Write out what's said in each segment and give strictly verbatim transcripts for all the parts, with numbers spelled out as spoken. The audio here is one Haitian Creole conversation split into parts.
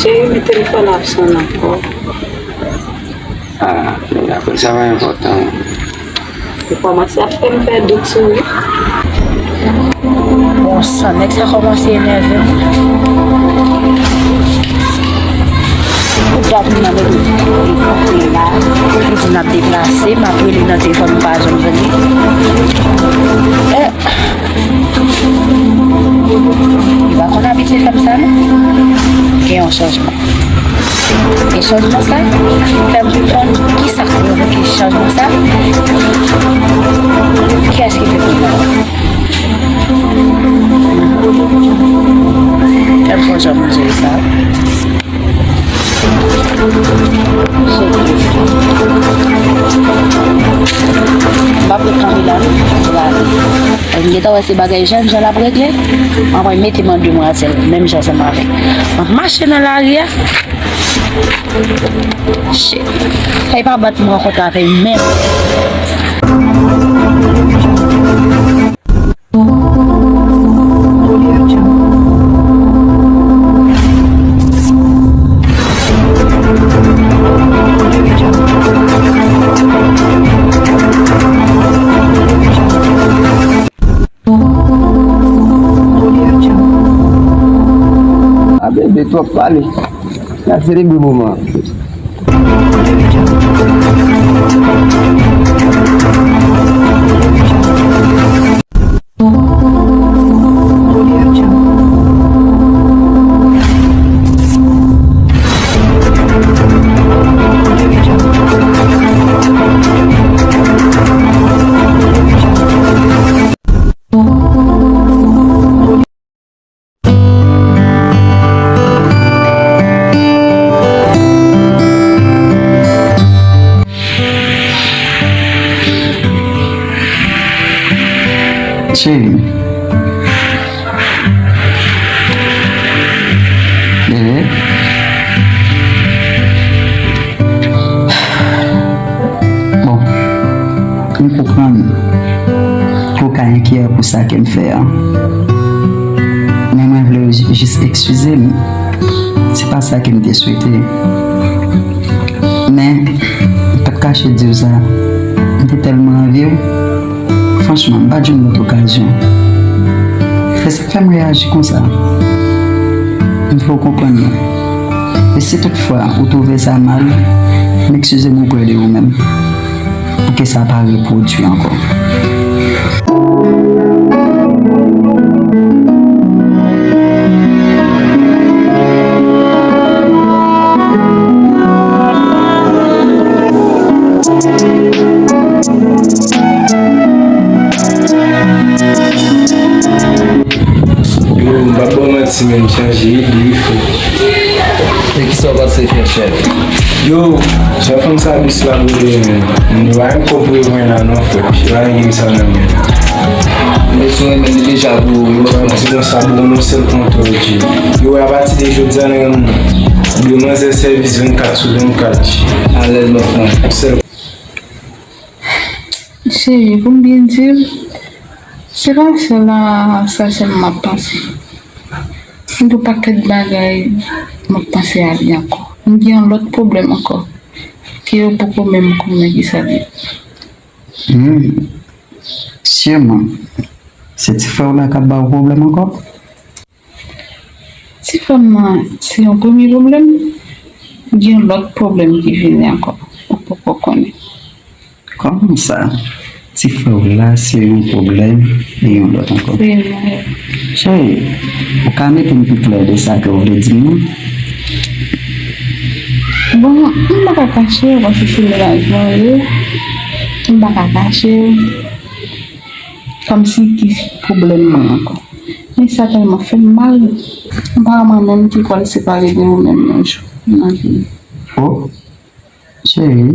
Cheri, men telefòn ap sone ankò. Ah, nèg la konn sa pa enpòtan. Li kòmanse ap fè m pè dout sou li. Bon san, nèg sa kòmanse enève m. Ou pa pou nan mete li la. Li di n ap deplase, m ap rele nan telefòn, m pa janm jwenn li. Eh. Li pa konn abitye fè m sa, non. Gen yon chanjman. E chanjman sa fè m konprann kisa k pwovoke chanjman sa. Kiyès ki te pwovoke? Fè m sonje manje sa. M ap ret kanpe la, non. M gentan wè se bagay jèn jan l ap regle. Mwen mete m an demwazèl, menm jan ansanm avè l. M ap mache nan lari a. Shit. Sa e pa bat m rankontre avè l menm. A bebe twòp pale. N ap selebre moman an. Cheri. Bebe. Bon, m konprann ou ka enkyè pou sa ke m fè a. Men mwen vle w jis eskize m. Se pa sa ke m te swete. Men, m p ap kache di w sa. M te tèlman anvi w. Franchman, m pa t jwenn lòt okazyon. Se sa k fè m reyaji konsa. M vle w konprann mwen. E si toutfwa ou twouve sa mal, m eskize m oprè de ou menm. Pou ke sa pa repwodui ankò. Yo, m p ap ba w manti, men m chanje ide wi, frè. E kisa w panse fè, chèf? Yo, jan fanm sa dous la boule, men. M pa menm konprann mwen la non, frè. Pi pa gen sa nan men. Men si w renmen li deja pou ou, yo pa di nan sa pou ou, non, sèl kontwòl, G. Yo wè apati de jodi a, nèg an, de manzè sèvis vennkat sou vennkat, G. Alèz, lòt mwen. Sèl Cheri, pou m byen di w, se pa sèl a sa sèlman m ap panse. Gen yon pakèt bagay m ap panse a li ankò. M gen yon lòt pwoblèm ankò, ke yo poko menm konnen kisa l ye. Hmm. Sèlman, se ti frè w la k ap ba w pwoblèm ankò? Ti frè m nan, se yon premye pwoblèm. Gen yon lòt pwoblèm ki vini ankò. Ou poko konnen. Kòman sa? Ti frè w la, se yon pwoblèm, e yon lòt ankò. Wi, wi. Cheri, ou ka mete m pi klè de sa ke w vle di m nan? Bon, m pa ka kache w, paske se mennaj mwen w ye. M pa ka kache w. Kòmsi ki pwoblèm mwen ankò. Men sa tèlman fè m mal. M pa wè mwen menm ki pral separe de ou menm yon jou nan vi m. Oh, cheri,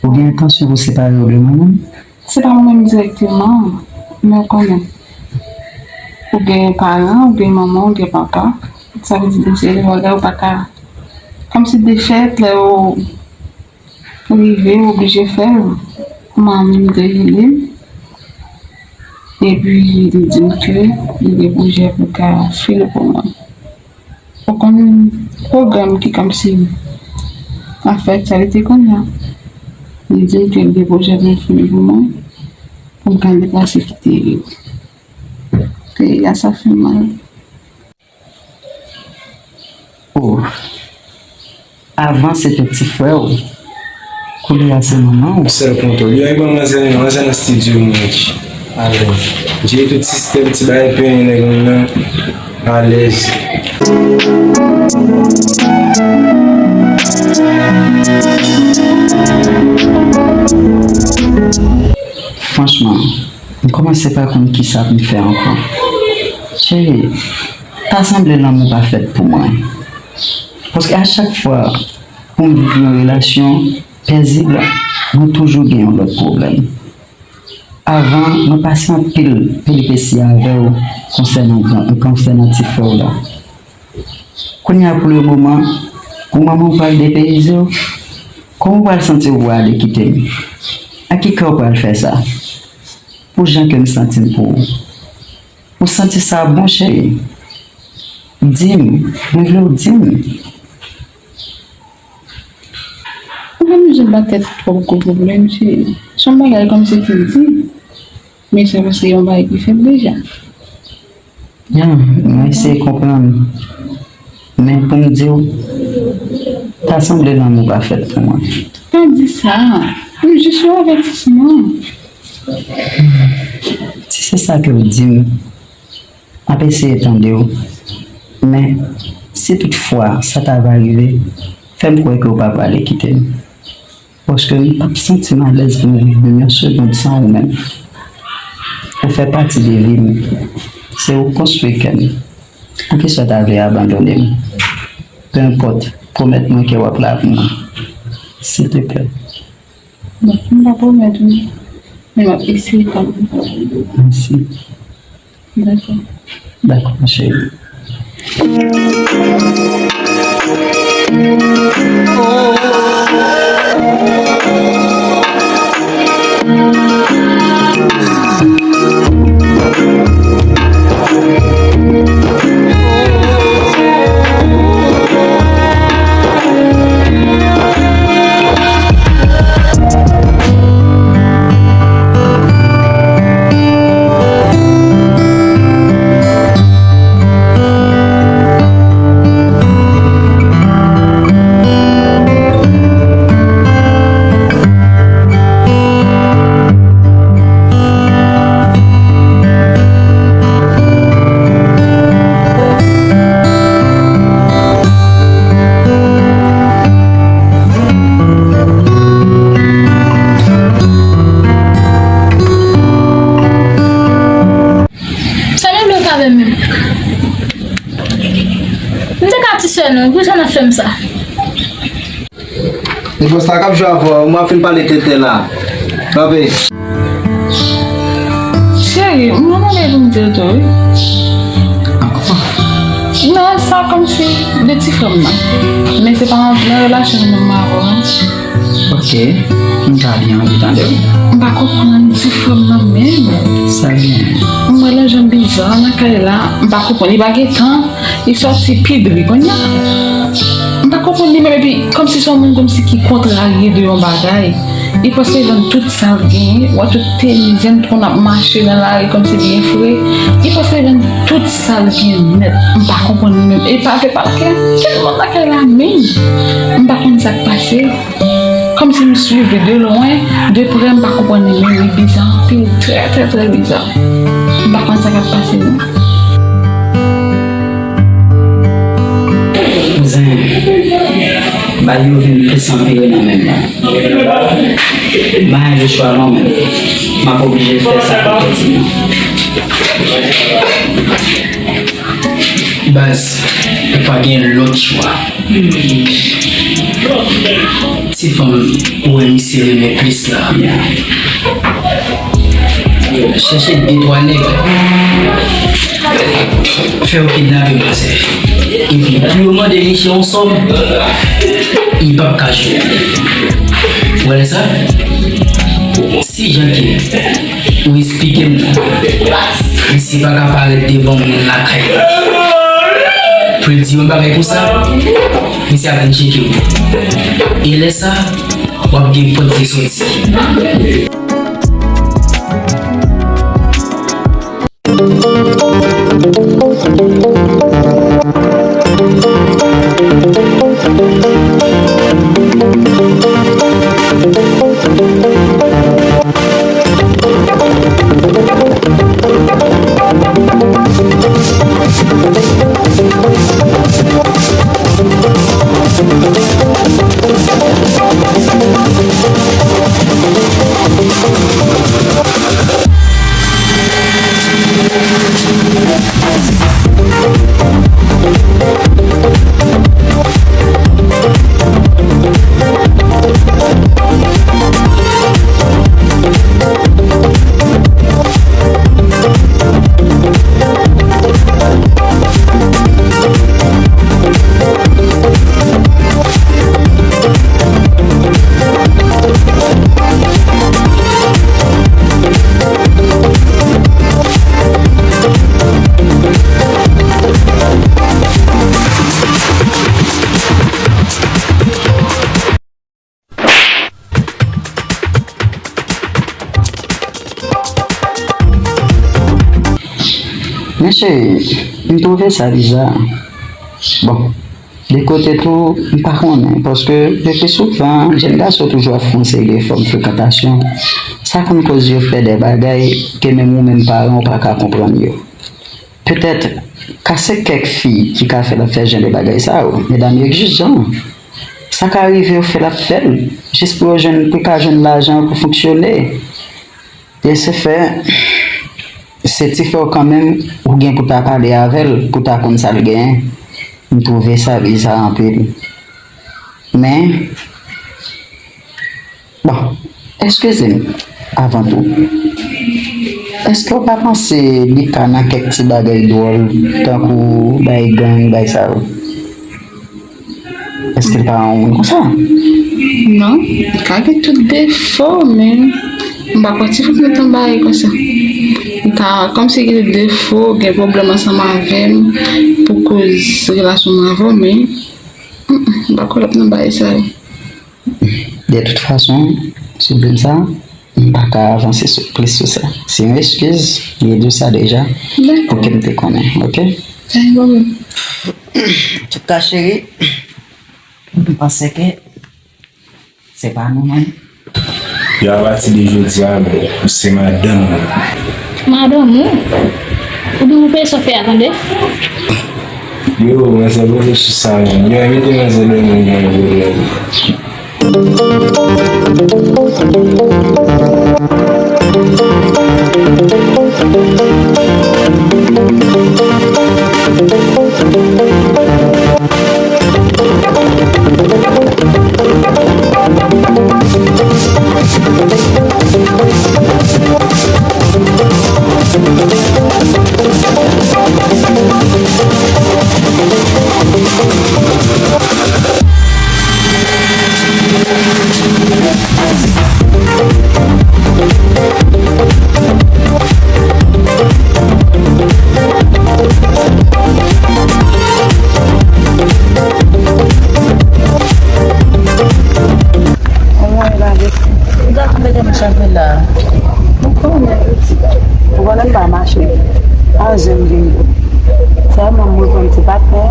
ou gen entansyon pou separe w de mwen menm? Se pa mwen menm dirèkteman, men ou konnen. Ou gen paran, ou gen manman, ou gen papa. Sa vle di, depi lè ou pa ka, kòmsi de fèt, lè ou rive, ou oblije fè l. Manmi m te rele m. Epi, li di m ke li gen pwojè pou l ka fini pou mwen. Ou konn pwogram ki kòmsi an fèt, sa li te konn la. Li di m ke li gen pwojè pou l fini pou mwen, pou m ka deplase kite peyi a, sa fè m mal. Oh, avan se te ti frè w, kounye a se manman w. Sèl kontwòl. Yo, e ban manzè, manzè nan estidyo, mwen. Alèz. Jere tout sistèm, ti bagay penyen nèg mwen nan. Alèz. Franchman, m kòmanse pa konn kisa pou m fè ankò. Cheri, ta sanble lanmou pa fèt pou mwen. Paske a chak fwa pou m viv yon relasyon pèzib, mwen toujou gen yon lòt pwoblèm. Avan, mwen pase anpil peripesi avè w konsènan gran-, konsènan ti frè w la. Kounye a, pou le moman, pou manman w pral depeyize w, kòman w pral santi w pou w ale kite m? Ak ki kè w pral fè sa? Pou jan ke m santi m pou ou. Ou santi sa bon, cheri? Di m, mwen vle w di m. Ou pa bezwen ba tèt twòp gwo pwoblèm, cheri. Se yon bagay kòmsi ki di, men se paske yon bagay ki fèt deja. Ya, mwen eseye konprann. Men pou m di w, ta sanble lanmou pa fèt pou mwen. Pa di sa. M jis yon avètisman. Si se sa ke w di m, m ap eseye tande w. Men, si toutfwa sa ta va rive, fè m kwè ke w pa prale kite m. Paske m p ap santi m alèz pou m viv menm yon segonn san ou menm. Ou fè pati de vi m. Se ou k konstwi kè m. Poukisa w ta vle abandone m? Penenpòt, pwomèt mwen ke w ap la pou mwen. Silteplè. Bon, m pa pwomèt ou, men m ap eseye kanmenm. Mèsi. Dakò. Dakò, ma chérie. Sa menm lè w t avè m menm. M te ka ti sè nou, poukisa n ap fè m sa? E bòs la k ap jwe avè w, mwen ap fin pale tenten la. Kanpe. Cheri, mwen Di l tou, wi. Ankò? Non, sa kòmsi de ti frè m nan. Men se pa nan relasyon nou menm avè l. Ok, m ta byen anvi tande w. M pa konprann ti frè m nan menm. Sa gen? M wè lè jan l bizar nan kay la, m pa konprann. Li pa gen tan, li sòti pi dri kounye a. M pa konprann li menm, epi kòmsi se yon moun kòmsi ki kontrarye de yon bagay. Li prèske vann tout sa l genyen. W wè tout tenis, jèn tronn ap mache nan lari kòmsi byen fre. Li prèske vann tout sa l genyen nèt. M pa konprann li menm. E pa fè pa lakay la. Tèlman lakay la menm. M pa konn sa k pase. Kòmsi m swiv li de lwen, de prè, m pa konprann li menm. Li biza anpil. Trè, trè, trè biza. M pa konn sa k ap pase non. Kouzen, bagay yo vin plis anpire nan men m nan. M pa gen chwa non, men m ap oblije fè sa pou kòti m nan. Baz, ou pa gen lòt chwa. Ti fanm ou wè misye renmen plis la. Chèche de twa nèg. Fè yo kidnape manzè. Epi pou yo mande misye yon sòm, li p ap ka jwenn. Ou wè sa? Si jan ke ou esplike m nan, misye pa ka parèt devan moun lakay la pou l di yon bagay konsa, misye ap vin tcheke w. E lè sa, w ap gen pòt de soti. Mesye, m twouve sa biza. Bon, de kote tou, m pa konnen, paske le pli souvan, jèn gason toujou ap fè yon seri de fòm frekantasyon. Sa konn koz yo fè de bagay ke menm ou menm paran ou pa ka konprann yo. Petèt, ka se kèk fi ki ka fè l ap fè jan de bagay sa yo. Medam yo egzan. Sa ka rive yo fè l ap fè l, jis pou yo jwenn, pou l ka jwenn lajan pou fonksyone. E se fè, se ti frè w kanmenm, ou gen pou ta pale avè l, pou ta konn sa l genyen. M twouve sa biza anpil. Men, bon, eskize m, avan tou. Èske w pa panse li ka nan kèk ti bagay dwòl, tankou bay gang, bay sa yo? Èske l pa yon moun konsa? Non, li ka gen tout defo, men m pa kwè ti frè m nan bagay konsa. Li ka kòmsi gen tout defo, gen pwoblèm ansanm avè m pou koz relasyon m avè w, men, mm, mm, m pa kwè l ap nan bagay sa yo. De tout fason, sou dil sa, m pa ka avanse sou, plis sou sa. Se yon eskiz, li di w sa deja, pou ke m te konnen, oke? Ay, bon, bon. Antouka, cheri, m panse ke se pa nou menm. Yo, apati de jodi a, men, ou se madanm mwen. Madanm ou? Ou di ou peye sa w fè a, tande? Yo, manzè, poze sou sa, men. Yo, evite manzè dòmi nan yon pwoblèm. Patnè.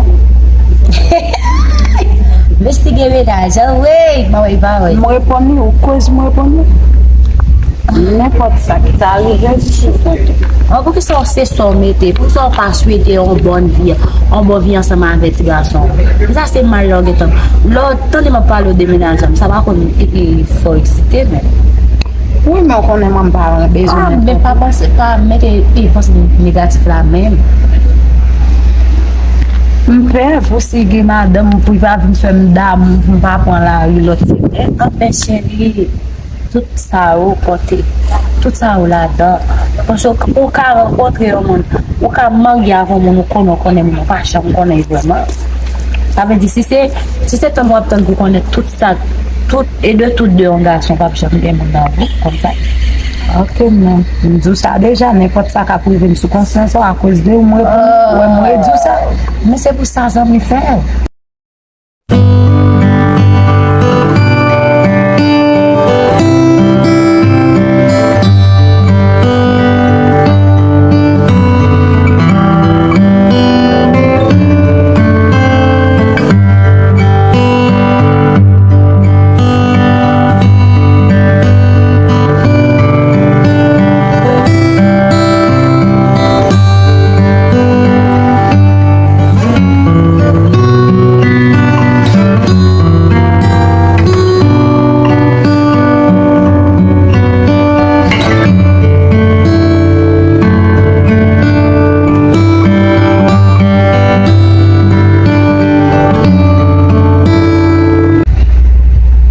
Mesye gen mennaj, an, wi, pa wè, pa wè. M reponn li, ou koz m reponn li. Nenpòt sa ki ta rive, m sou kote. An, poukisa w se sa w mete? Poukisa w pa swete yon bòn vi, yon bon vi ansanm avèk ti gason? Sa se mal lè w gentan. Lè w tande m ap pale w de mennaj la, sa pa konn epi fè w eksite, men. Wi, men w konnen mwen m pa bezwen. Ah, men pa panse, pa mete e panse negatif la menm. M pè pou si gen madanm pou li pa vin fè m damou pou m pa pran lari lòt semèn. Anfen, cheri, tout sa yo konte. Tout sa yo ladan. Paske w, ou ka rankontre yon moun, ou ka marye avè yon moun, ou konnen, ou konnen moun, ou pa janm konnen l vrèman. Sa vle di, si se, si se tann w ap tann pou konnen tout sa, tout, e de tout de yon gason, p ap janm gen moun nan vi, konn sa. Ok, non. M di w sa deja, nenpòt sa k ap rive m sou konsyans ou, akoz de ou, m reponn, ou wè m redi w sa. Men se pou sa zanmi fè.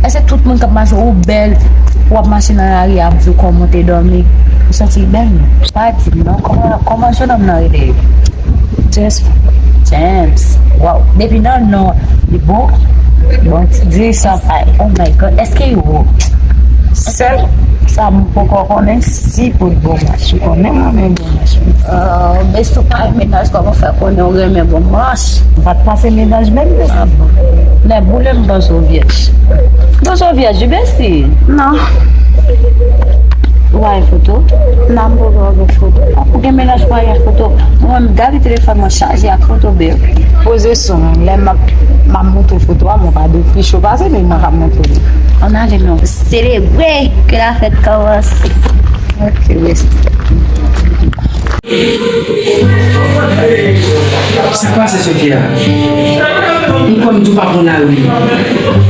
Èske tout moun k ap mache, ou bèl, w ap mache nan lari a, ap di w kòman w te dòmi? Ou santi l bèl, non? Pa di m non. Kòman, kòman jennonm nan rele? James. James. Waw. Depi nan non, li bon. Bon, ti di sa. Oh my God. Èske li wo? Sèl sa m poko konnen si pou bon mach. Ou konnen mwen renmen bon mach. Oh, men si w pa renmen mennaj, kòman w fè konnen w renmen bon mach? M pa t pase mennaj menm, men. Ah bon. Lè boule m panse w vyèj. M panse w vyèj, wi, bèsi. Non. Ou pa gen foto? Non, m poko gen foto. Ou gen mennaj pa gen foto? Mwen menm, gade telefòn mwen chaje ak foto, baby. Poze sou mwen, lè m ap, m ap montre foto a, mwen pa dwe pi cho pase, men mwen k ap montre li. Ann ale non. Selebre ke la fèt kòmanse. Ok, bèsi. Sa k pase, Sofia? M kwè m di w pa pran lari.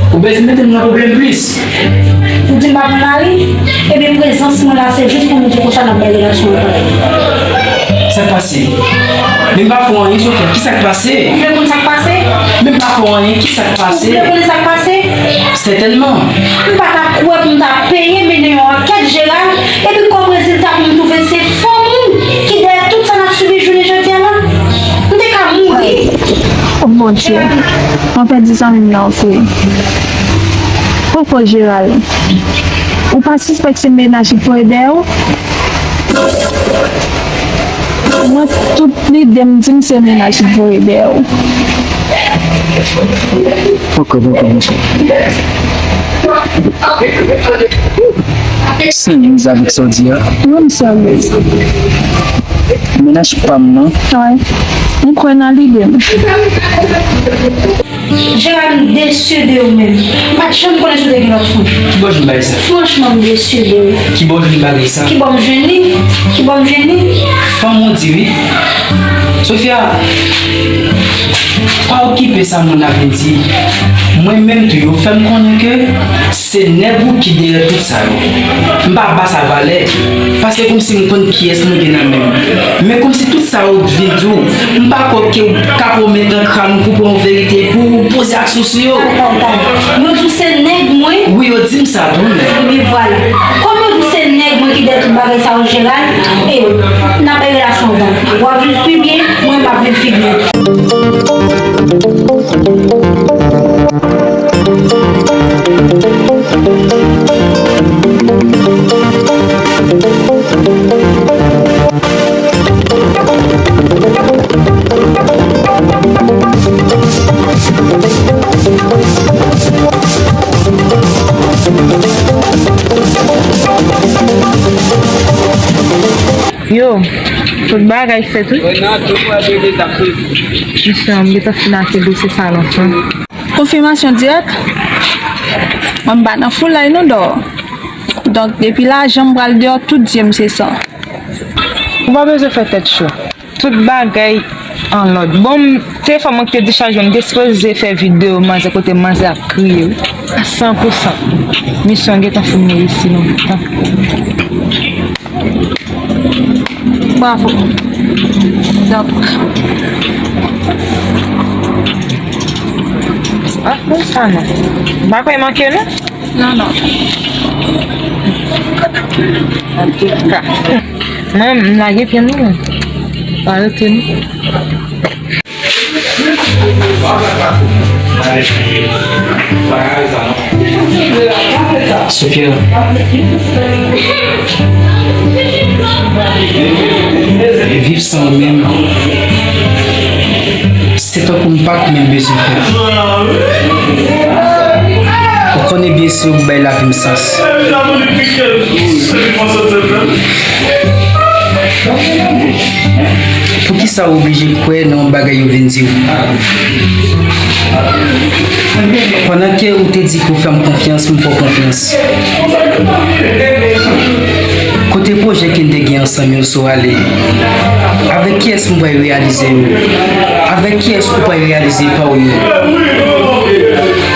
Ou bezwen mete m nan pwoblèm plis. Ou di m pa pran lari? Ebyen, prezans mwen la, se jis pou m di w konsa n ap bay relasyon an. Sa k pase? Men m pa fè w anyen, Sofia. Ki sa k pase? Ou vle konn sa k pase? Men m pa fè w anyen. Ki sa k pase? Ou vle konnen sa k pase? Sètènman. M pa ta kwè pou m ta peye mennen yon ankèt, Gérald, epi kòm rezilta pou m twouve se fanm ou ki dèyè tout sa n ap sibi jounen jodi a la. M te ka mouri. Oh mon Dieu. Mwen pèdi zanmi m nan vre. Poko Gérald. Ou pa sispèk se mennaj li voye dèyè w? Mwen, tout lide m di m se mennaj li voye dèyè w. Poko, poko, poko. Seryoz avèk sa w di a? Wi, m seryoz. Mennaj pa m nan. Wi. M kwè nan lide m. Gérald, m desi de ou menm. M pa t janm konnen si w te gen lòt fanm. Ki bò w jwenn bagay sa? Franchman, m desi de ou. Ki bò w jwenn bagay sa? Ki bò m jwenn li? Ki bò m jwenn li? Fanm ou di wi. Sofia, pa okipe sa moun ap vin di. Mwen menm tou, yo fè m konnen ke se nèg ou ki dèyè tout sa yo. M pa ba sa valè, paske kòmsi m konn kiyès mwen gen nan men m. Men kòmsi tout sa yo vin di w, m pa kwè ke w ka pwomèt nan kràn ou pou pran yon verite pou w poze aksyon sou yo. Yo di w se nèg mwen? Wi, yo di m sa tou, men. Ebyen, vwala. Kòm yo di w se nèg mwen ki dèyè tout bagay sa yo, Gérald, e n ap bay relasyon anvan. W ap viv pi byen, mwen m ap viv pi byen. Yo, Bagay fèt, wi. Mesye an, m gentan fin akebe se salon, wi. Konfimasyon dirèk. Mwen m pa nan foulay non, dò. Donk, depi lajan m pral deyò, tout zye m se san. Ou pa bezwen fè tèt cho. Tout bagay an lòd. Bon, m, telefòn mwen ki te dechaje, m te sipoze fè videyo manzè kote manzè ap kriye, wi. A san pou san. Misyon an gentan fin reyisi, non. Bravo. Donk. Ah, konsa non. M pa kwè manke, non? Non, non. Antouka. Mwen, m lage pye m, non. Pa rete, non. Sophia, viv san ou menm, se tankou m pa t menm bezwen fè. Ou konnen byen si ou bay lavi m sans. Poukisa w oblije kwè nan yon bagay yo vin di w? Pandan ke ou te di ke w fè m konfyans, m fè w konfyans. Kote pwojè ke n te gen ansanm yo, si w ale? Avèk kiyès m pral reyalize yo? Avèk kiyès ou pral reyalize pa w yo?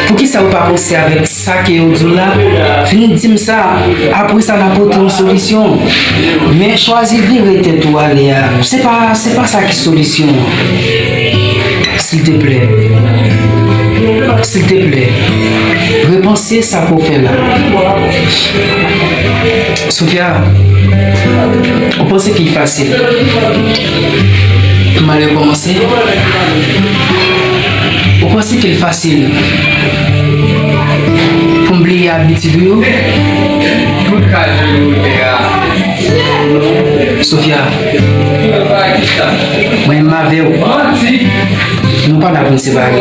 Poukisa ou pa panse avèk sa ke yo di w la? Vin di m sa. Apre sa, n a pote yon solisyon. Men chwazi vire tèt ou ale a, se pa, se pa sa ki solisyon an. Silteplè. Silteplè. Repanse sa ke w fè la. Sophia, ou panse ke l fasil pou m al rekòmanse? Ou panse ke l fasil pou m bliye abitid ou yo? Sophia, mwen menm avè w, nou pa la pou n separe.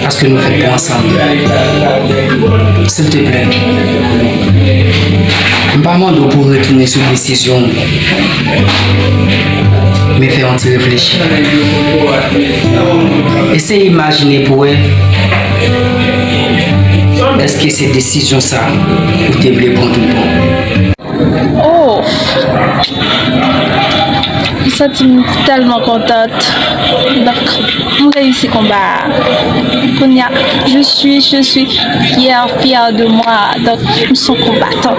Paske nou fèt pou ansanm. Silteplè, m pa mande w pou w retounen sou desizyon w. Men fè yon ti reflechi. Eseye imajine pou wè, èske se desizyon sa ou te vle pran tout bon? Oh! M santi m tèlman kontan. Donk, m reyisi konba a. Kounye a, je suis, je suis fière, fière de moi. Donk, m se yon konbatant.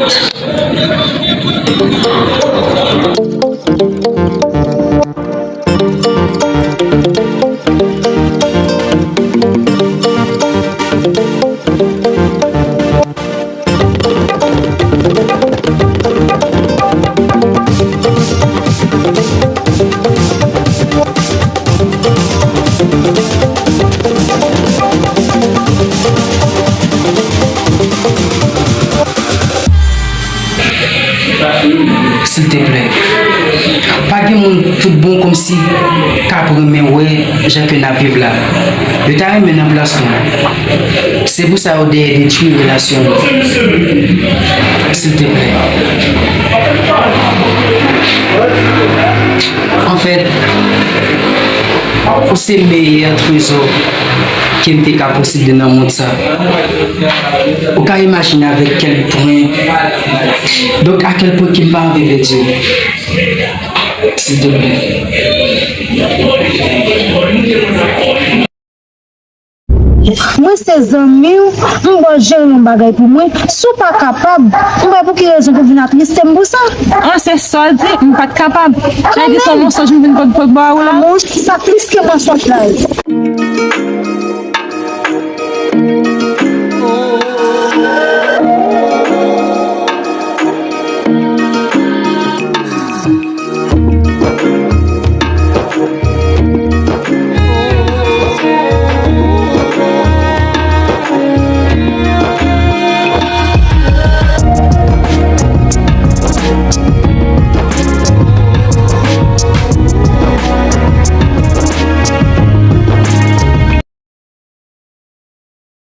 Silteplè, pa gen moun tout bon kòmsi k ap renmen wè jan ke n ap viv la. Yo ta renmen nan plas nou. Se pou sa yo dèyè detwi relasyon nou. Silteplè. Anfèt, ou se meyè trezò ke m te ka posede nan mond sa. Ou ka imajine avèk kèl pwen, donk a kèl pwen ke m pa anvi pèdi w. Silteplè. Mwen se zanmi w, m ba w jere yon bagay pou mwen. Si w pa kapab, m pa wè pou ki rezon pou w vin atriste m pou sa. An, se sa w di, m pa t kapab. Sa vle di se yon mansonj m vin pot, pot ba ou la? Mon, sa plis ke mansonj la ye.